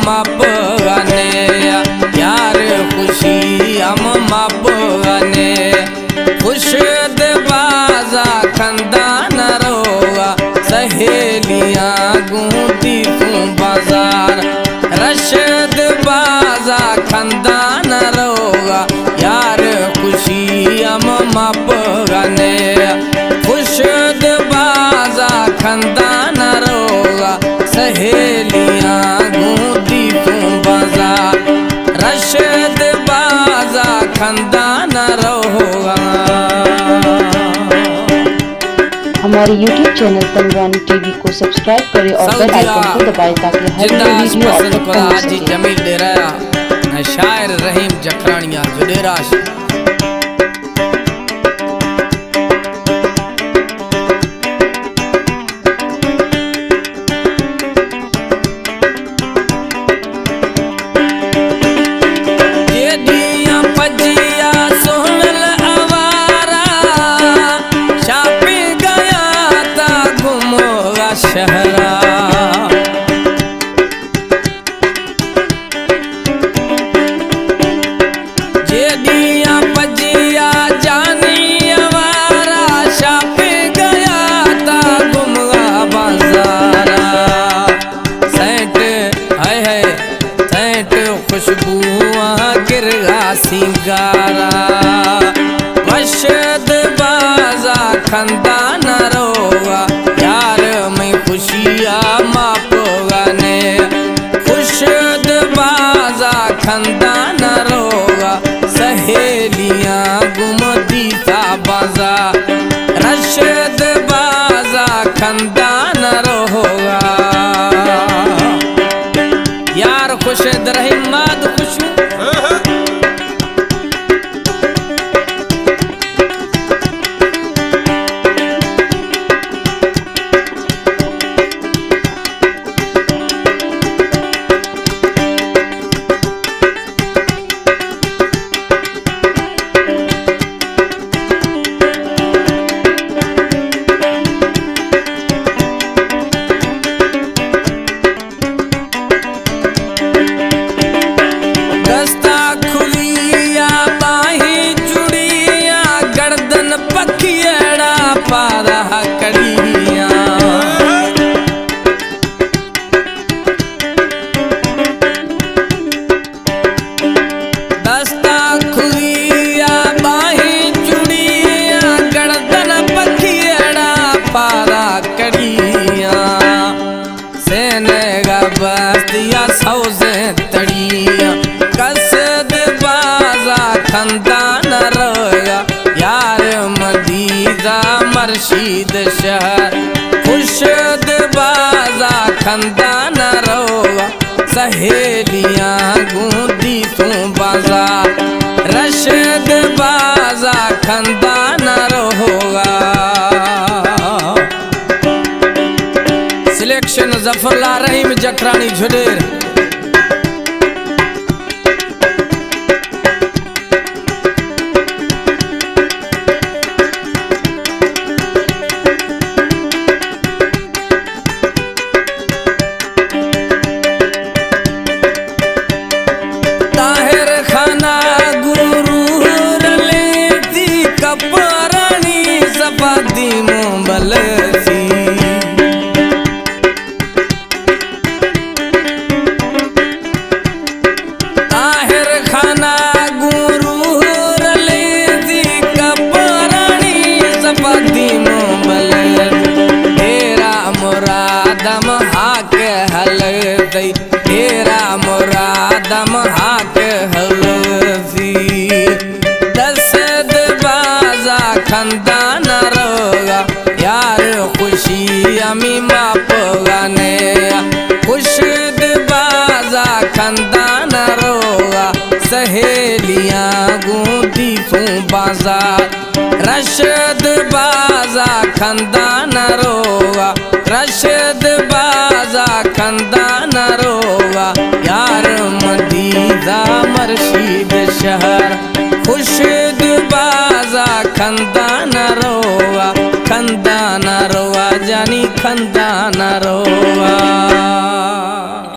مپ غنے، یار خوشی ہم مپ غنے۔ خوش دے بازا خندان روغا، سہیلیاں گوں دیسوں بازار۔ رشد بازا خندان روغا، یار خوشی ہم مپ غنے۔ خوش دے بازا خندان روغا، سہیلیاں گوں دیسوں بازا۔ رشد بازا خندان روغا۔ ہمارے یوٹیوب چینل تنگرانی ٹی وی کو سبسکرائب کریں اور بیل آئیکن کو دبائیں تاکہ ہر نئی ویڈیو آپ تک پہنچ سکے۔ جمیل ڈیرہ، شاعر رحیم جکھرانیاں جو ڈیرہ جیڈیاں پجیا سہنل آوارا، شاپنگ گیا تا گم ہوگا شہرا۔ جیڈیاں پجیا جانی آوارا، شاپنگ گیا تا گم ہوگا بازارا۔ سینٹ، ہائے ہائے، سینٹ خوشبواں گرگا سینگارا۔ وش دے بازا خندان روغا، یار میں خوشیا مپ غنے۔ خوش دے بازا خندان روغا، سہیلیاں گوں دیساں بازا۔ رشد بازا خندان روغا، یار خوش دے رحیم ماد خوشو۔ دستا کھلیا، باہیں چوڑیاں، گردن پکھیڑا، پادا کڑیاں۔ دستا کھلیا، باہیں چوڑیاں، گردن پکھیڑا، پادا کڑیاں۔ سینگا بستیا سوزیں تڑیاں، قصد بازا خندان روغا، یار مدیزا مرشید شہر۔ خوش دے بازا خندان روغا، سہیلیاں گوں دیسوں بازا۔ رشد بازا خندان روغا۔ سلیکشن ظفر اللہ رحیم جکھرانی جھڈیر۔ طاہر خانہ گوں روح رلیتی، کپرانی صفا دیموں بلتی۔ طاہر خانہ گوں روح رلیتی، کپرانی صفا دیموں بلتی۔ ڈیرہ مرادم ہاک ہلتی، ڈیرہ مرادم ہاک ہلتی۔ دست بازا خندان روغا، یار خوشی ہمی مپ غنے۔ خوش دے بازا خندان روغا، سہیلیاں گوں دیسوں بازا۔ رشد بازا خندان روغا، رشد بازا خندان روغا، یار مدیزا مرشید شہر۔ خوش دے بازا خندان روغا، خندان روغا جانی خندان روغا۔